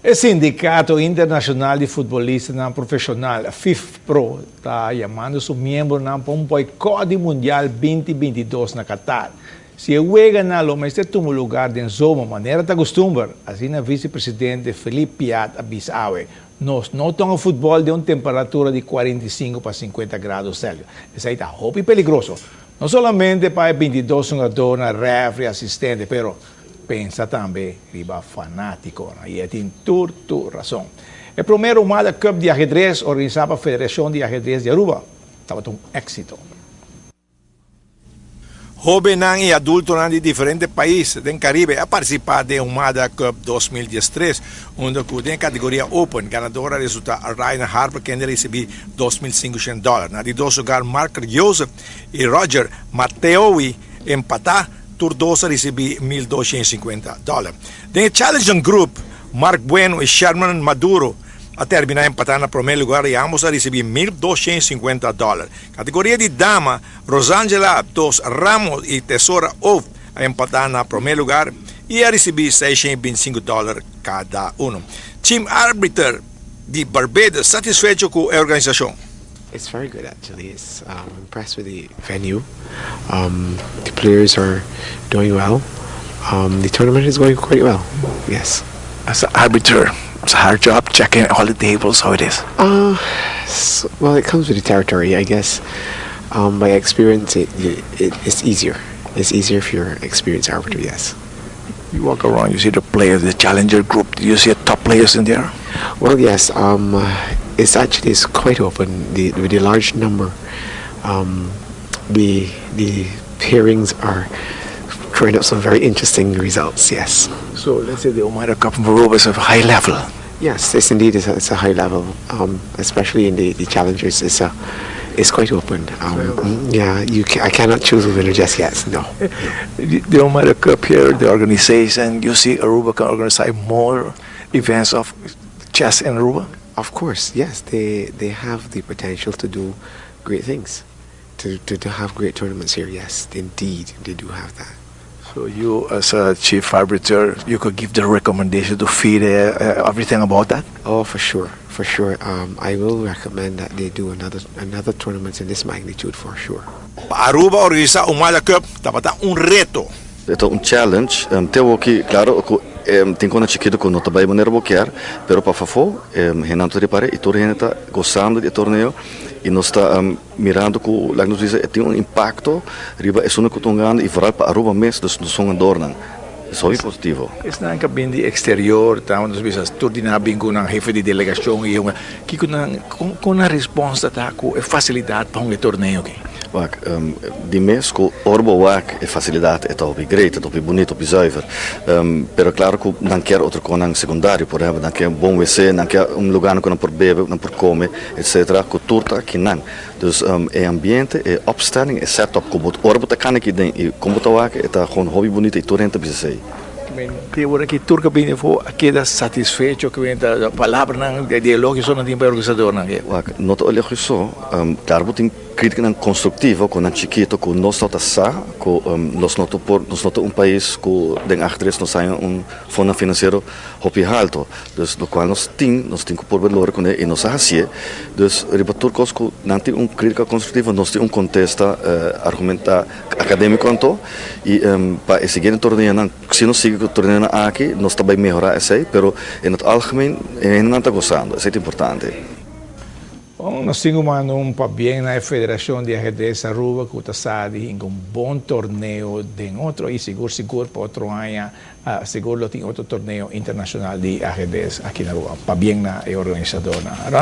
E Sindicato Internacional di Futbolistanan Profesional, FIFPro, ta yamando su miembronan pa un boicot di Mundial 2022 na Qatar. Si e weganan lo mester tuma lugar den zomer, manera ta custumber, asina vicepresidente Felipe Piat a bisa awe. Nos no ta hunga futbol den un temperatura di 45 pa 50 grado Celsius. Esey ta hopi peligroso. No solamente pa e 22 hungadornan, referee, asistente, pero pensa tambe riba fanatico. Y e tin tur tur rason. E prome Humada Cup di ahedrez organisa pa Federacion di Ahedrez di Aruba tabata un exito. Hobennan y adultonan di diferente pais den Caribe a participa den Humada Cup 2013, unda cu den categoria Open, ganador a resulta Ryan Harper, kende a ricibi 2.500 dollar. Na di dos lugar, Mark Joseph y Roger Matteoi empata, tur dos a ricibi 1.250 dollar. Den Challenger Group, Mark Bueno y Sherman Maduro a termina empata na prome lugar y ambos a ricibi 1.250 dollar. Categoria di dama, Rosangela Dos Ramos y Tesora Ov a empata na prome lugar y a ricibi 625 dollar cada uno. Team Arbiter di Barbados satisfecho cu e organisacion. It's very good, actually. I'm impressed with the venue. The players are doing well. The tournament is going quite well. Yes. As an arbiter, it's a hard job checking all the tables, how it is. So, well, it comes with the territory, I guess. By experience, it's easier. It's easier if you're an experienced arbiter, yes. You walk around, you see the players, the challenger group. Do you see top players in there? Well, yes. It's actually it's quite open. With the large number, the pairings are throwing up some very interesting results, yes. So let's say the Humada Cup from Aruba is a high level. Yes, it's indeed it's a high level, especially in the challengers. It's quite open. Yeah, I cannot choose a winner just yet. No. The Humada Cup here, the organization, you see Aruba can organize more events of chess in Aruba? Of course, yes. They have the potential to do great things, to have great tournaments here. Yes, indeed, they do have that. So you, as a chief arbiter, you could give the recommendation to FIDE, everything about that? Oh, for sure, for sure. I will recommend that they do another tournament in this magnitude for sure. Aruba organisa Humada Cup, tabata un reto. E ta un challenge. Te aki, claro, tin cos chikito cu no ta bay manera bo kier, pero pa fafo, hende ta ripara y tur hende ta gosando di e torneo y nos ta mirando cu, like nos bisa, tin un impacto riba esun cu ta hungando y vooral pa Aruba mes, dus nos hungadornan. Esey ta positivo. Esnan cu bin di exterior, ta, nos bisa, tur di nan bin cu un hefe di delegacion y un kico nan con nan resposta ta cu e facilidad pa un torneo aki? Wak, di mes cu ora bo wak e facilidad e ta hopi great, e ta hopi bunita, hopi zuiver. Pero claro cu nan kier otro cosnan secundario, por ehempel, nan kier un bon WC, nan kier un lugar cu nan por bebe, nan por come, etc. Cu tur ta aki nan. Dus e ambiente, e opstelling, e setup, cu bo ora bo ta cana aki den y con bo ta wak, e ta gewoon hopi bunita y tur hende ta bisa esey. Te ora cu tur cu bin afo keda satisfecho cu e palabranan di elogio so nan tin pa e organisadornan aki? Wak, no ta elogio so, claro bo tin criticanan constructivo cu nan chikito cu nos no ta sa, cu nos no ta por, nos no ta un pais cu den ajedrez nos haya un fondo financiero hopi halto. Dus lo cual nos tin cu por valor cu y nos a haci'e. Dus riba tur cos cu nan tin un critica constructivo, nos tin un contesta argumenta academico anto y pa e siguiente torneo nan, si nos sigui cu e torneo aki, nos ta bay mehora esey, pero in het algemeen nan ta gosando, esey ta importante. Bon, nos tin un pabien na Federacion di Ahedrez Aruba cu ta sa di un bon torneo den otro y sigur sigur pa otro aña sigur lo tin otro torneo internacional di ahedrez aki na Aruba. Pabien na e organisadornan.